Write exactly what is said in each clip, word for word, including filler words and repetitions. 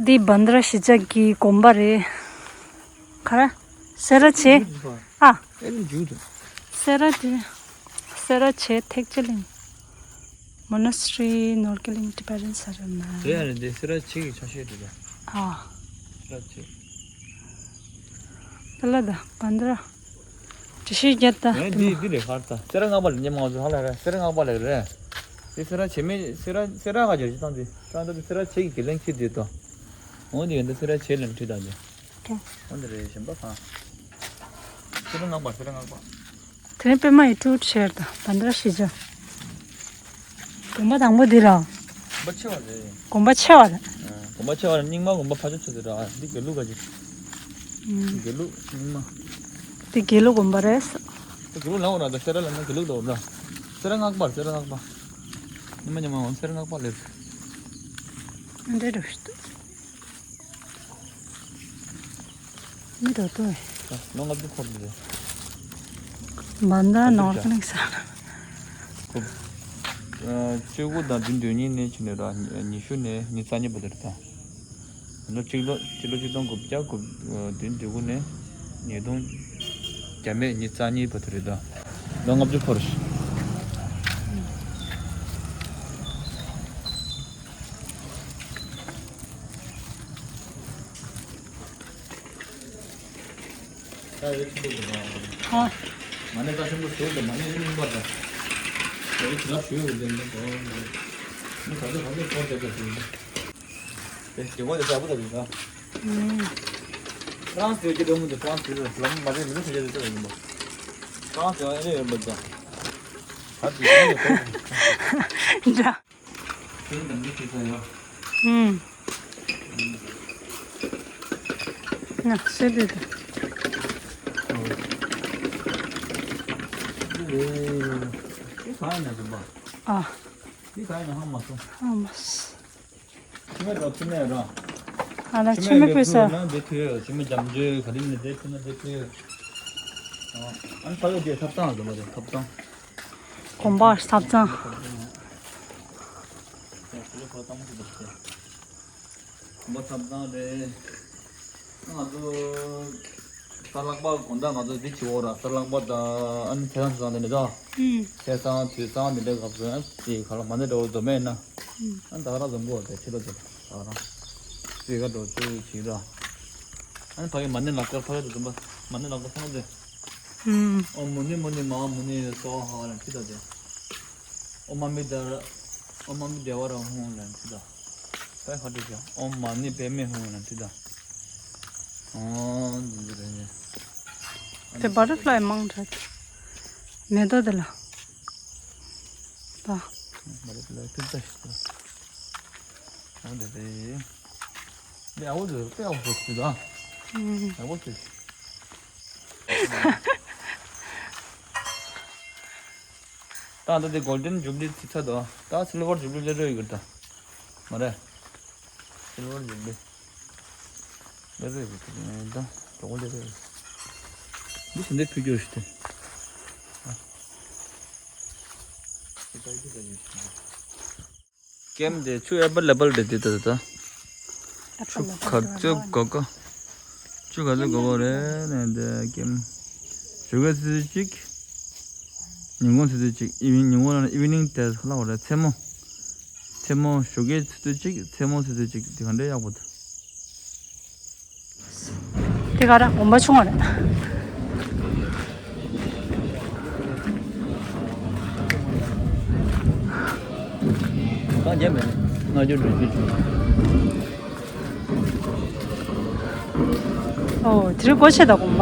འདི་བྷན་དྷ་ར་ཤི་ཇ་གི་དགོན་པ་རེད། ག་རེ། སེ་ར་བྱེས། ཨ། ཨེ་ནི་འཇུ་དང་། སེ་ར་བྱེས། སེ་ར་བྱེས་ཐེག་ཆེན་གླིང་། Monastery Norkeling Tibetan Settlement. དེ་ཡང་རེད། འདི་སེ་ར་བྱེས་ཀྱི་ཆ་ཤས་རེད་ད། ཨ། སེ་ར་བྱེས། ད་ལ་ད་བྷན་དྷ་ར། དྲི་ཤེས་བརྒྱད་དང་། ཨེ་འདི་འདི་རེད། ག་རེ་ད། སེ་ར་སྔགས་པ་ལ་ཉེ་མ་ཚོ་ཧ་ལ་རེད། སེ་ར་སྔགས་པ་ལ་རེད། འདི་སེ་ར་བྱེས་མེད། སེ་ར་སེ་ར་ག་རྒྱ་ཇི་ཏང་འདི་ཏང་འདི་སེ་ར་བྱེས་ཀྱི་དགེ་ལེགས་ཁྱེར་འདི་དོ། འོ་འདི་ཡོད་འདི་སེ་ར་བྱེས་ལ་ཁྲིད་དང་འདི། ཀྱང་། འོ་འདི་རེད། གཞན་པ་གང་། སེ་ར་སྔགས་པ། སེ་ར་སྔགས་པ། དེ་རིང་པད་མ་ཡི་ཊུར་ཆེར་དང་བྷན་དྷ་ར་ཤི་ཇ། དགོན་པ་དང་པོ་འདི་ར། དགོན་པ་ཆེ་བ་རེད། དགོན་པ་ཆེ་བ་རེད། ཨ། དགོན་པ་ཆེ་བ་རེད། རྙིང་མ་དགོན་པ་ཕ་ཆོ་ཆེ་ཟེར་ར། འདི་དགེ་ལུགས་ག་ཅིག་ཨུམ། དགེ་ལུགས་རྙིང་མ། འདི་དགེ་ལུགས་དགོན་པ་རེད། དགེ་ལུགས་ལ་འོ་ར། ད་སེ་ར་ལ་ན་དགེ་ལུགས་ལ་འོ་ར། སེ་ར་སྔགས་པ། སེ་ར་སྔགས་པ། ཉི་མ་ཉི་མ་འོ་སེ་ར་སྔགས་པ་ལེབ། འདྲེ་འགྲོ་ཤི་འདུག་མི་འགྲོ་འདུག་ལོ་ལྔ་བཅུ་འཁོར་འདི་རེད། བྷན་དྷ་ར་ནོར་གླིང་ས། ཁོ། ཨ། བཅུ་དགུ་དང་བདུན་དོན་གཉིས་ནས་བྱས་ནས་ར། ཉི་ཤུ་ནས་ཉི་ཤུ་རྩ་གཉིས་བར་དུ་རེད་ད། ལོ་གཅིག་ལོ་གཅིག་ལོ་གཅིག་སྟོང་དགུ་བརྒྱ་དགུ་བདུན་དོན་དགུ་ནས་ཉིས་སྟོང་བརྒྱ་མེད་ཉི་ཤུ་རྩ་གཉིས་བར་དུ་རེད་ད། ལོ་ལྔ་བཅུ་འཁོར། ཨ། མ་ཎི་རྩ་ཆེན་པོ་ཟུར་དུ་མ་ཎི་རྙིང་པ་དང་། དེ་ཇི་ལྟར་ཞུས་ཡོད་དེ་འདི་དོ། མི་ག་ཚོད་ག་ཚོད་སྐོར་བྱས་པ་ཞུས་ཡོད། དེ་དགེ་བ་དེ་ཞག་པོ་དང་ཡིན་ན། ཧྥ་རན་སི་དེ་སྐྱིད་སྡུག་མི་འདུག་ཧྥ་རན་སི་དེ་ལམ་མ་རེད། མི་འདུག་ཟེར་རྒྱུ་དེ་ཚོ་ཡིན་པ། ཧྥ་རན་སི་ཡང་ཨེ་རེད་ཡོད་པ་འདུག་ད་དེ་ཚོ་ཡོད་པ། འདྲ། ཁྱོད་འདི་འདྲ་བྱེད་ས་ཡོད། ཨུམ། ན་སེ་དེ་དེ། འདི་ག་ཡིན་ན་རིམ་པ། ཨ། འདི་ག་ཡིན་ན་ཧ་མ་སོང་། ཧ་མ་སོང་། ཕྱི་མ་ར་ཕྱི་མ་ར། ཨ་ལ་ཕྱི་མ་ཕུལ་ས། ཕྱི་མ་འདི་ཕུལ་ཡོད། ཕྱི་མ་རྒྱ་མཇུག་ག་རེ་ནས་འདི་ཕུལ་ན་འདི་ཕུལ་ཡོད། ཨ་ནི་ཕ་གི་དེ་ཐབ་ཚང་འདུག་མ་རེད། ཐབ་ཚང་། དགོན་པ་ཐབ་ཚང་། དགོན་པ་ཐབ་ཚང་རེད། ང་ཚོ་གསར་ལྷག་པ་དགོང་དག་ང་ཚོ་འདི་བྱེད་འོ་ར། གསར་ལྷག་པ་དང་ཨ་ནི་ཚེས་བཟང་ཚེས་བཟང་དེ་འདྲ་དང་། ཨུམ། ཚེས་བཟང་དུས་བཟང་དེ་འདྲ་སྐབས་སུ་ཨ་ནི་དེ་ག་ལ་མ་ཎི་འདྲ་བོ་འཛོམས་མེད་ན། ཨུམ། ཨ་ནི་ད་ག་རང་འཛོམས་གོ་དེ་ཁྱེད་ལ་འཛོམས་ད་ག་རང་། དེ་ག་འགྲོ་ཚུལ་བྱེད་ར། ཨ་ནི་ཕ་གི་མ་ཎི་ལག་པར་ཕ་གི་དུ་འཛོམས་པ་མ་ཎི་ལག་པར་ཚང་དེ། ཨུམ། ཨོཾ་མུ་ནི་མུ་ནི་མ་ཧཱ་མུ་ནི་སྭཱ་ཧཱ་ལབ་ཁྱེད་ལ་དེ། ཨོཾ་ཨ་མི་དྷ་ཨོཾ་ཨ་མི་དྷེ་ཝ་ར་ཧཱུྃ་ལབ་ཁྱེད་ལ། ད་ཧ་འགྲོ་ཤག་ཨོཾ་མ་ཎི་པདྨེ་ཧཱུྃ་ལབ་ཁྱེད་ལ། ཨོཾ་འདི་འདི་རེད་ནི། དེ་བ་ཊར་ཕ་ལའི་མང་དྲགས། མེ་ཏོག་དེ་ལ། ད། བ་ཊར་ཕ་ལའི་ཐུག་ད་ཤི་ད། ཨོ་དེ་དེ། དེ་ཨའོ་དེ་དེ་ཨའོ་ཕོ་ཤི་ད། ཨུམ། ཨའོ་ཤི། ད་ད་དེ་གོལ་ཌེན་ཇུབ་ལི་ཚིག་ཚ་དོ། ད་སིལ་ཝར་ཇུབ་ལི་ལེ་རོ་ཡི་གི་ད། མ་རེད། སིལ་ཝར་ཇུབ་ལི། ལེ་རོ་ཡི་གི་ད། གྲོགས་ལེ་རོ་ཡི། འདི་སུ་འདི་ཕུལ་རྒྱུ་ཞིག་དེ། ཀེམ་དེ་ཆུ་ཨེ་བེ་ལེ་བལ་རེད་དེ་ད་ད། ཆུ་ག་ཚོད་དགོས་ག་ཆུ་ག་ཚོད་དགོས་པ་རེད་ནས་དེ་ཀེམ། ཞོགས་ཀས་ཆུ་ཚོད་གཅིག་ཉིན་གུང་ཆུ་ཚོད་གཅིག་ཨི་ཝིན་ཉིན་གུང་ལ་ཨི་ཝི་ནིང་དེ་ལྷག་པ་རེད། མཚན་མོ། མཚན་མོ་ཞོགས་ཀས་ཆུ་ཚོད་གཅིག་མཚན་མོ་ཆུ་ཚོད་གཅིག་དེ་ག་འདྲས་ཡག་པོ་འདུག་དེ་ག་ར་དགོན་པ་ཆུང་བ་རེད། ཨོ་དེ་རིང་སྒོ་ཕྱེ་ད་དགོན་པ།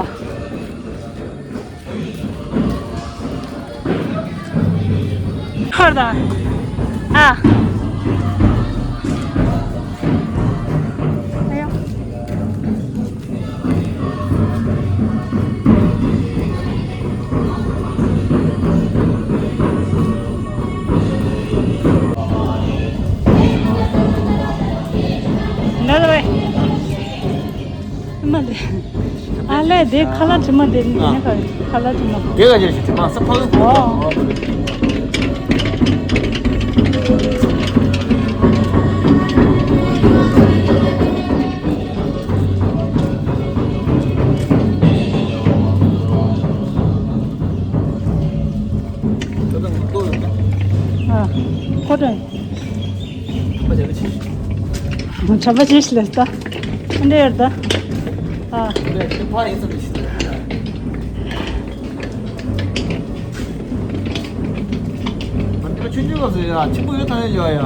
ཧར་ད། ཨ། ཨ་ཡ། ན་ད་བས། མ་ལེ། ཨ་ལེ། དེ་ཁ་ལག་དྲི་མ་དེ་ནི་ཁ་ཁ་ལག་དྲི་མ། དེ་ག་ཅེས་དྲི་མ་ས་ཕ་གི། ཨོ། ཁོ་དྲན། ཆ་པ་ཅིག་ལས་ད། འདྲེ་ཡར་ད། ཨ། ཆུང་ཆུང་ག་ཟེར་ཡ། ཆུང་ཆུང་ཡོད་ཐང་ཡོད་ཡ།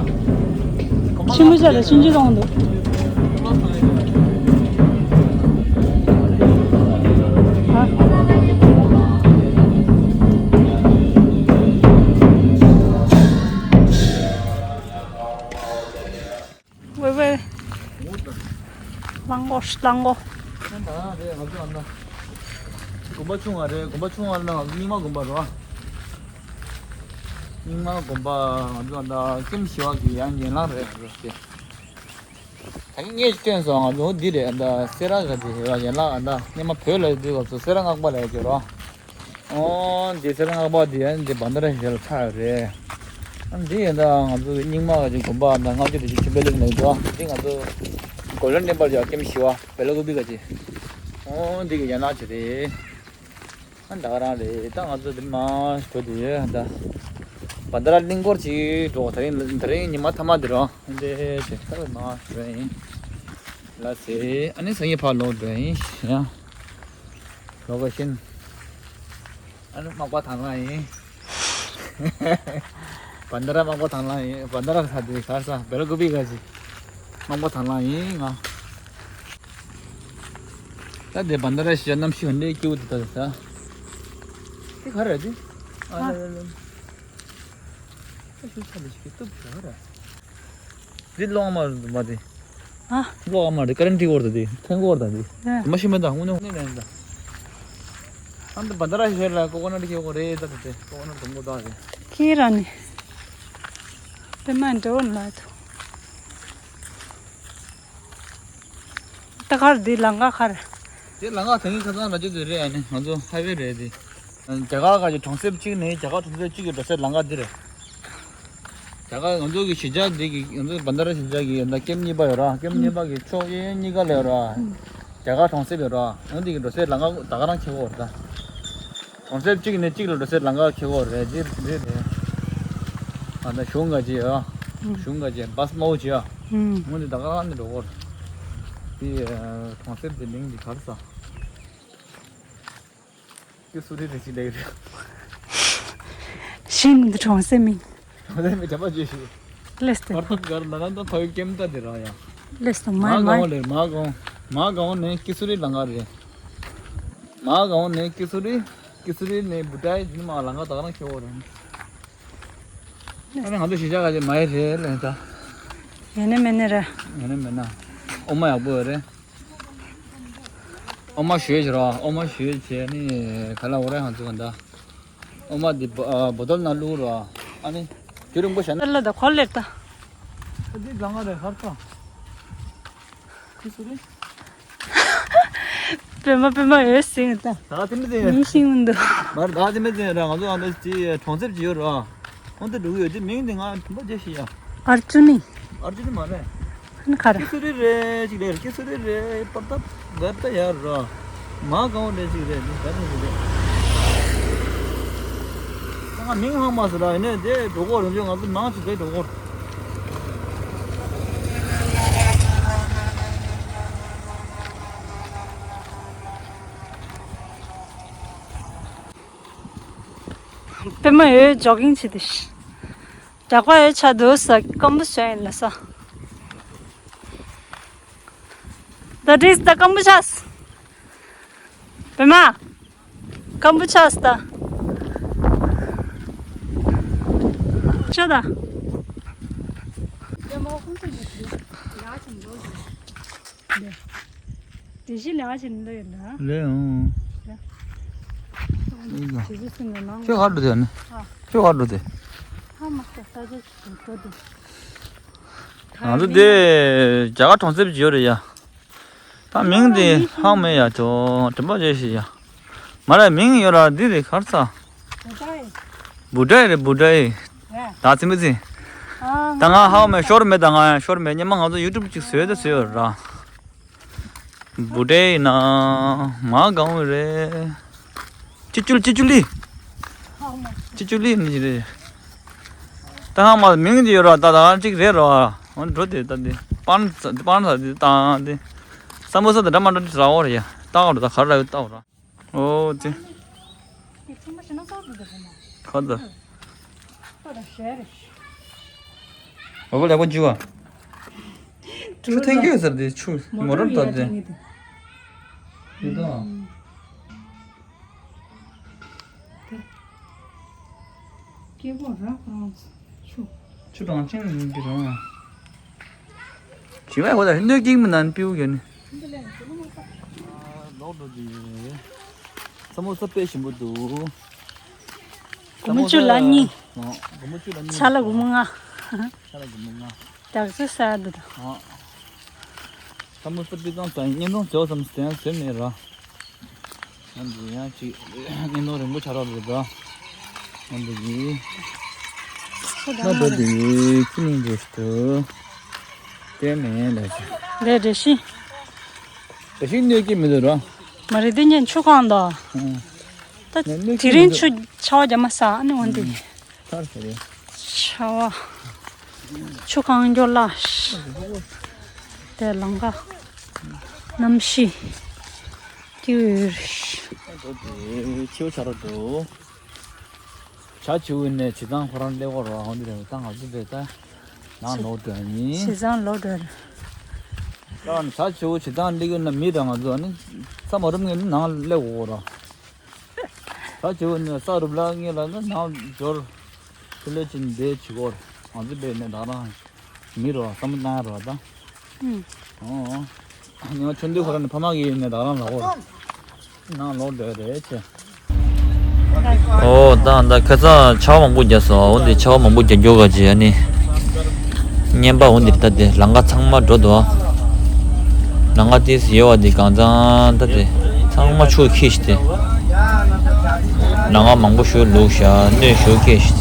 ཆུང་ཆུང་ཆ་ལ་ཆུང་ཆུང་རོང་འདུག། ཨ། ཝེ་ཝེ། ལང་གོ་ལང་གོ། ད་རེད་ང་ཚོ་ཨ་ན། དགོན་པ་ཆུང་བ་རེད། དགོན་པ་ཆུང་བ་ལ་ང་ཚོ་རྙིང་མ་དགོན་པ་རེད་བ། རྙིང་མ་དགོན་པ་ང་ཚོ་ཨ་ན་ཀེམ་བཞི་བ་གི་ཡང་ཡན་ལག་རེད་རེད་དེ། ད་ངས་སྟོན་སོང་། ང་ཚོ་འདི་རེད་ཨ་ན། སེ་ར་ག་ཅི་རེད་བ། ཡན་ལག་ཨ་ན་སྔོན་མ་བོད་ལ་ཡོད་དུས་སྐབས་སུ་སེ་ར་སྔགས་པ་ལ་ཡོད་ཀྱི་རེད་བ། ཨོ། འདི་སེ་ར་སྔགས་པ་འདི་ཡང་འདི་བན་ད་ར་ཞེ་ལ་ཆགས་ཡོད་རེད། ཨ་འདི་ཡིན་ད་ང་ཚོ་རྙིང་མ་ག་ཅིག་དགོན་པ་དང་སྔགས་ཆོས་དེ་ཅིག་ཆུ་བེ་ལེགས་ནས་འདུག། འདི་ང་ཚོ་གོ་ལོན་ནེ་པར་ཡ་ཀེམ་བཞི་བ་བེ་ལ་ཀུ་པི་ག་ཅིག། ཨོ་འདི་གི་ཡན་ལག་ཅིག་རེད། ཨ་ད་ག་རང་རེད། ད་ང་ཚོ་འདི་མ་འགྲོ་དུས་ད་བན་ད་ར་གླིང་སྐོར་ཅིག་འགྲོ། དེ་རིང་དེ་རིང་ཉི་མ་མཐའ་མ་འདི་རོ། འདི་ཅིག་ད་མ་འགྲོ་ཡིན། ལ་སེ་ཨ་ནི་སང་ཉིན་ཕར་ལོག་འགྲོ་ཡིན་ཡ། ལོ་ཀེ་ཤན། ཨ་ནི་མག་པ་ཐང་ལ་ཡིན། བན་ད་ར་མག་པ་ཐང་ལ་ཡིན། བན་ད་ར་ས་དེ་གར་ས་བེ་ལ་ཀུ་པི་ག་ཅིག། མག་པ་ཐང་ལ་ཡིན་ང་། ད་དེ་བན་ད་ར་ཤི་ཡ་གནམ་གཤིས་ག་འདྲའི་སྐྱིད་པོ་དེ་ད་དེ་ས། དེ་ག་རེད་དེ། ཨ་ཨ། ལ་ལ་ལ། ད་ཤུ་ཆ་ལ་ཞིག་གི་སྟོབས་ཤ་ར། འདི་གློག་མ་མ་དེ། ཨ། གློག་མ་རེད། ཀ་རན་ཊི་ཝར་ད་དེ། ཐན་ཝར་ད་དེ། ཨ། མ་ཤི་མེད་ད་དངོས་གནས་དངོས་གནས་ད། ཨ་འདི་བན་ད་ར་ཤེར་ལ་ཀོ་ཀོ་ནཊ་ཁེ་གོ་རེད་ད་དེ། ཀོ་ཀོ་ནཊ་དུམ་བུ་ད་དེ། ཁྱེད་རང་ནི། པད་མ་འདྲ་བོ་ན་ཐུ། ད་གར་འདི་ལམ་ཁ་གར། དེ་ལམ་ཁ་ད་ངས་ཁ་སང་ལ་ཅི་ཟེར་རེད། ཨ་ནི་ང་ཚོ་ཧའི་ཝེ་རེད་དེ། རྒྱ་གར་ག་གི་གྲོང་གསེབ་གཅིག་ནས་རྒྱ་གར་གྲོང་གསེབ་གཅིག་གི་འགྲོ་སའི་ལམ་ཁ་འདི་རེད། རྒྱ་གར་ང་ཚོ་གི་གཞིས་ཆགས་འདི་གི་ང་ཚོ་བན་ད་ར་གཞིས་ཆགས་ཀྱི་ད་ཀེམ་གཉིས་པ་ཡོད་ར། ཀེམ་གཉིས་པ་གི་ཕྱོགས་གཡས་གཡོན་གཉིས་ཀ་ལ་ཡོད་ར། རྒྱ་གར་གྲོང་གསེབ་ཡོད་ར། ཨ་འདི་གི་འགྲོ་སའི་ལམ་ཁ་ད་ག་རང་ཁེ་གོ་ར་ད། གྲོང་གསེབ་གཅིག་ནས་གཅིག་ལ་འགྲོ་སའི་ལམ་ཁ་ཁེ་གོ་རེད། འདི་འདི་རེད། ཨ་ད་གཞུང་ག་ཅི་ཡོད། གཞུང་ག་ཅི་བཱས་མང་པོ་ཅི་ཡོད། ཨ་འདི་ད་ག་རང་འདི་འགྲོ་གོ་ར། འདི་གྲོང་གསེབ་འདི་མིང་འདི་ག་རེ་ཟ། ཀི་སུ་རི་རི་ཅི་ལེགས་རེད། ཤིང་འདི་གྲོང་གསེབ་མིང་། གྲོང་གསེབ་མིང་བྱ་བ་བརྗོད་ཤིག། ལེས་ཏེ། པར་ཐབ་གར་ན་ན་ད་ཐོ་ཡུ་ཀེམ་ད་དེ་ར་ཡ། ལེས་ཏེ་མ་མ་ག་འོ་མ་ལེ་མ་ག་འོ། མ་ག་འོ་ནས་ཀི་སུ་རི་ལམ་ཁ་རེད། མ་ག་འོ་ནས་ཀི་སུ་རི། ཀི་སུ་རི་ནས་བུ་ཏའི་ནི་མ་ལམ་ཁ་ད་ག་རང་ཁེ་འོ་རེད། ཨ་ནི་ང་ཚོ་གཞིས་ཆགས་ག་ཅིག་མ་ཡི་རེད་ལེ་ད། ཡེ་ནས་མེད་ནས་རེད། ཡེ་ནས་མེད་ན། ཨོ་མ་ཡག་པོ་ཡོད་རེད། ཨོ་མ་ཞོས་བྱས་ར། ཨོ་མ་ཞོས་བྱས་ནི་ག་ལ་འོ་རེད་ང་ཚོ་ག་འདྲ། ཨོ་མ་འདི་བ་ཨ་བོ་ཏོལ་ནང་བླུགས་ར། ཨ་ནི་རྒྱུན་རིང་པོ་བཞག་ན། ལ་ད་གོ་ལེར་ད། ཨ་འདི་གང་ག་རེད་ཧར་ཐང་། ཁི་སུ་རེད། པད་མ་པད་མ་ཡོད་སྲིད་ད། ད་དེ་མི་ཟེར། མིང་ཤེས་མི་འདུག། མར་ད་དེ་མི་ཟེར་ར། ང་ཚོ་ཨ་འདི་ཅི་གྲོང་གསེབ་ཅིག་ཡོད་ར། ཁོང་ཚོ་འགྲོ་གི་ཡོད་དེ། མིང་དེ་ང་མ་བརྗེད་ཤི་ཡ། ཨར་ཅུ་ནི། ཨར་ཅུ་ནི་མ་རེད། ཨ་ནི་ག་རེ། ཀི་སུ་རི་རེད་ཅིག་ལེར། ཀི་སུ་རི་རེད་པར་ཏབ་བར་ཏ་ཡར་ར། མ་གང་རེད་ཅིག་རེད་ནི་ག་རེ་ཅིག་རེད། ང་མིང་ཧང་མ་སི་ར་ཡིན་ནས་དེ་འགྲོ་གོ་རེད། ང་ཚོ་མང་ཆེ་དེ་འགྲོ་གོ། པད་མ་ཡོད་ཇོ་གིང་བྱེད་དེ། ཇག་པ་ཡོད་ཆ་དུ་ས་སྐམ་པོ་བྱས་ཡིན་ལ་ས། ད་དྲིས་ད་སྐམ་པོ་ཆགས། པད་མ། སྐམ་པོ་ཆགས་ད། ཤོད་ད། དེ་བཞིན་ལས་ཀ་བྱེད་ནི་ལོས་ཡོད་ལ། ལས་འོང་། ལས། ཁྱོད་ག་འགྲོ་དེ་ནི། ཨ། ཁྱོད་ག་འགྲོ་དེ། ཨ་མ་ཁྱོད་ས་ཆ་ཞིག་འགྲོ་དེ། ང་ཚོ་དེ་རྒྱ་གར་གྲོང་གསེབ་ཅིག་ཡོད་རེད་ཡ། ཨ། མིང་དེ་ཧ་མེད་ཡ། ཅོ་དྲན་པ་བརྗེད་ཤི་ཡ། མ་རེད། མིང་ཡོད་ར། འདི་རེད། གར་ས། བུ་ཏྲ་ཡི། བུ་ཏྲ་ཡི་རེད། བུ་ཏྲ་ཡི། ད་ཚིམ་པ་ཚིམ། ད་ང་ཧ་མེད། ཤོར་མེད། ད་ང་ཡང་ཤོར་མེད། སྙེ་མ་ང་ཚོ་ཡུ་ཊུབ་ཅིག་བཟོས་ད་བཟོས་ཡོད་ར། བུ་ཏྲ་ཡི་ན་མ་གང་བ་རེད། ཅི་ཅུལ་ཅི་ཅུ་ལི། ཅི་ཅུ་ལི་ནི་རེད། ད་ཧ་མ་མིང་ཅི་ཡོད་ར། ད་ད་གཅིག་རེད་ར། འོན་འགྲོ་དེ་ད་དེ་པན་པན་ས་དེ་ད་དེ། ས་མོ་ས་དེ་འདྲ་མ་འདྲ་དེ་ར་འོ་ར་ཡ། ད་འོ་ར། ད་ག་ར་ཡོད་ད་འོ་ར། ཨོ་ཙི། ཁ་ད། འོ་བ་ལེགས་པོ་འཇུ་བ། ཆུ་འཐེན་གྱི་ཡོད་ཟེར་དེ། ཆུ་མོ་ཊར་ད་དེ། ཡོད་ད། སྐྱེ་བོ་རབ་རང་ཆུ། ཆུ་གྲང་ཆེན་ཡིན་གྱི་རང་། བྱི་བ་ཁོ་ད་སྣོད་ཀྱིས་མི་ནན་པིའུ་གྱོན་ནི། ལོག་འགྲོ་དུས། ས་མོ་ས་དཔེ་ཞིམ་པོ་འདུག། སྒོར་མོ་བཅུ་ལ་གཉིས། ཨ། སྒོར་མོ་བཅུ་ལ་གཉིས། ཆ་ལ་སྒོར་མོ་ལྔ། ཆ་ལ་སྒོར་མོ་ལྔ། དག་ས་ས་འདུག་ད། ཨ། ས་མོ་ས་དཔེ་ཙང་ཙང་། བརྙན་ཐུང་བྱོས་བསམ་སྟེ་བཟོས་མེད་ར། ང་ཚོ་ཡང་ཅིག་བརྙན་ཐུང་རིང་པོ་ཆགས་རོགས་རེད་ད། ང་ཚོ་གི། ཁོ་ད་ང་ཚོ་གི་ཁྱི་ནི་འདྲེས་ཏུ། དེ་མེད་ལ་ཅི། རེད་རེད་ཤི། རེ་ཞིག་གནོད་ཀྱི་མི་འདུག་ར། མ་རེད། དེ་ཉིན་ཆུ་གང་ད། ཨང་། ད་ནས་གནོད་དེ་ཀྱི་མི་རིང་འདུག། ཆུ་ཆར་པ་རྒྱབ་མ་ས་ཨ་ནི་འོན་ཏེ། ཨང་། ཐར་ཟེར་རེད། ཆར་པ། ཆུ་གང་མགྱོགས་ལ། དེ་ལང་ཀ། གནམ་གཤིས། ཀྱི་འོད། ཁྱེའུ་ཆ་རོགས་འདུག། བྱ་བྱིའུ་ནས་བྱེ་ཐང་ཁོ་རང་སླེབས་ཀྱི་རེད་པ། འོ་འདི་རེད། ད་ང་ཚོ་བས་ད་ནང་ལོག་འགྲོ་ཡིན། བྱེ་ཐང་ལོག་འགྲོ་རེད། ད་བྱ་བྱིའུ་བྱེ་ཐང་སླེབས་ཀྱི་ན་མི་དང་ང་ཚོ་ནི་ས་མ་རུབ་ངེས་ནི་ནང་སླེབས་དགོས་ར། བྱ་བྱིའུ་ནས་ས་རུབ་ལ་ངེས་ལ་ནི་ནང་འབྱོར། ཕི་ལེ་ཅིན་འདས་བྱེད་སྒོར་ང་ཚོ་བས་ནས་ད་རང་མི་རོ་བསམ་བློ་བཏང་ཡ་རོ་ད། ཨུམ། ཨོ། ཉི་མ་ཆུང་དུས་ཁོ་རང་ནི་ཕ་མ་གིས་ནས་ད་རང་ལ་འོར་ནང་ལོག་འགྲོ་རེད་ཆེ། ཨོ་ད་ད་ཁ་སང་ཆར་པ་མང་པོ་བརྒྱབ་སོང་། འོ་འདི་ཆར་པ་མང་པོ་བརྒྱབ་རྒྱུ་ག་ཅི་ཨ་ནི། བརྙན་པ་འོ་འདི་ད་དེ་ལམ་ཁ་ཚང་མ་འགྲོ་འདུག། ལམ་ཁ་ཏིས་ཡོད་པ་འདི་གང་ཚང་ད་དེ་ཚང་མ་ཆུ་ཁྱེར་ཤི་སྟེ། ལམ་ཁ་མང་པོ་ཞིག་བླུགས་ཤག། སྣོད་ཞིག་སྐྱེས་ཤག།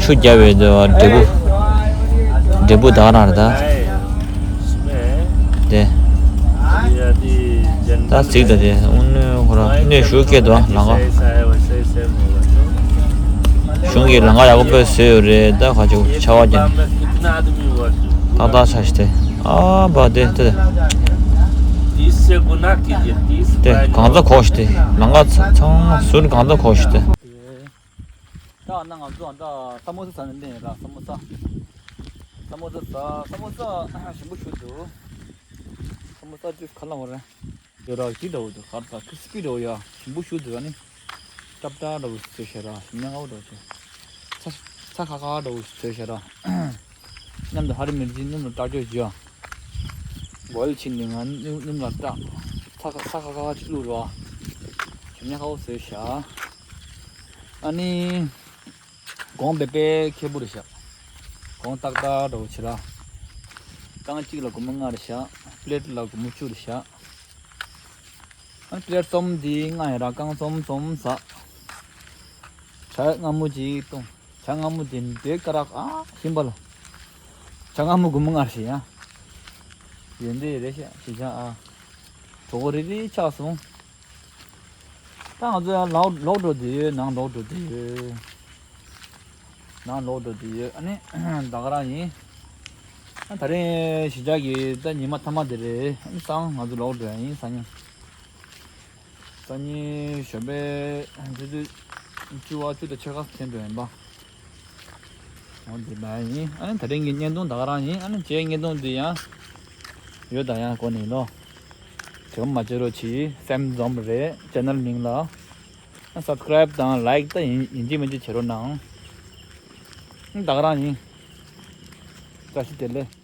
ཆུ་རྒྱབ་པའི་འབྲས་བུ། འབྲས་བུ་དག་ན་རེད་ད། དེ། ད་གཟིགས་ད་དེ་དངོས་གནས་ཁོ་རང་སྣོད་ཞིག་སྐྱེས་འདུག་ལམ་ཁ། གཞུང་གིས་ལམ་ཁ་ཡག་པོ་བཟོས་ཡོད་རེད་ད། ཁ་ཆུ་ཆར་པ་བརྒྱབ། ཏག་ཏག་ཆགས་ཤག་དེ། ཨ་བ་དེ་དེ། དེ་གང་ཚ་གོ་ཤག་དེ། ལམ་ཁ་ཚང་མ་ཟུར་གང་ཚ་གོ་ཤག་དེ། ད་ན་ང་ཚོ་ད་ས་མོ་ས་ཟ་ནས་ལེན་ར། ས་མོ་ས། ས་མོ་ས་ཟ། ས་མོ་ས་ཞིམ་པོ་ཞིག་འདུག། ས་མོ་ས་ཅུས་ག་ལ་བ་རེད། ཡོད་ར་ཅི་འདྲ་བོ་འདུག་ག་རེ་ད་ཁི་སི་པི་འདྲ་བོ་ཡ་ཞིམ་པོ་ཞིག་འདུག་ཨ་ནི། ཀྲབ་ཀྲ་འདྲ་བོ་ཞིག་བཟོས་ཤག་ར། ཞིམ་ཉམས་ངར་པོ་འདྲ་བོ་ཞིག། ཚ་ཚ་ཁ་ཁ་འདྲ་བོ་ཞིག་བཟོས་ཤག་ར། མཉམ་དུ་ཧ་རི་མི་རི་མཉམ་དུ་ཀྲག་ཀྱོག་བྱས་ཡ། བོའིལ་བྱས་ནས་ང་སྣུམ་སྣུམ་ལ་བཀྲ། ཚ་ཁ་ཚ་ཁ་ཁ་ཅིག་བླུགས་རོགས། ཞིམ་ཉམས་ཁ་པོ་བཟོས་ཤག། ཨ་ནི། གོང་དཔེ་དཔེ་ཁེ་པོ་རེད་ཤག། གོང་ཏག་ཏག་འདྲ་བོ་བྱེད་ར། རྐང་གཅིག་ལ་སྒོར་མོ་ལྔ་རེད་ཤག། པི་ལེཊ་ལ་སྒོར་མོ་བཅུ་རེད་ཤག། ཨ་པི་ལེཊ་གསུམ་འདི་ལྔ་ཡིན་ར། རྐང་གསུམ་གསུམ་ཟ། ཇ་མངར་མོ་གཅིག་བཏུང་། ཇ་མངར་མོ་དེ་འདྲའི་དཀར་རག་ཨ་ཞིམ་པ་ལ། ཇ་མངར་མོ་སྒོར་མོ་ལྔ་རེད་ཤག་ཡ། ཡོན་ཏན་རེད་ཤག་གཞིས་ཆགས་ཨ། གྲོད་ཁོག་རིལ་རིལ་ཆགས་སོང་། ད་ང་ཚོ་ཡང་ལོག་ལོག་འགྲོ་བསྡད་ཡོད། ནང་ལོག་འགྲོ་བསྡད་ཡོད། ནང་ལོག་འགྲོ་བསྡད་ཡོད། ཨ་ནི་ད་ག་རང་ཡིན། ཨ་ད་རིང་གཞིས་ཆགས་ཀྱི་ད་ཉི་མ་མཐའ་མ་དེ་རེད། ཨ་ནི་སང་ང་ཚོ་ལོག་འགྲོ་ཡ་ཡིན། སང་ཉིན། སང་ཉིན་ཞོགས་པའི་ཆུ་ཚོད་བཅུ་པ་བཅུ་དང་ཕྱེད་ཀ་ཐོན་འགྲོ་ཡིན་པ། འོ་འདི་འདྲ་ཡིན། ཨ་ནི་ད་རིང་གི་བརྙན་ཐུང་ད་ག་རང་ཡིན། ཨ་ནི་རྗེས་བརྙན་ཐུང་འདི་ཡང་ཡོད་ད་ཡང་གོ་ནི་ལོ། དྲན་པ་མ་བརྗེད་རོགས་གྱིས། སེམས་འཛོམས་རེད་ཆེ་ནལ་མིང་ལ། ཨ་སབ་སི་ཀ་རེབ་དང་ལའིག་ད་ཡིན་ཡིན་གཅིག་མིན་གཅིག་བྱེད་རོགས་གནང་། ཨ་ད་ག་རང་ཡིན། བཀྲ་ཤིས་བདེ་ལེགས།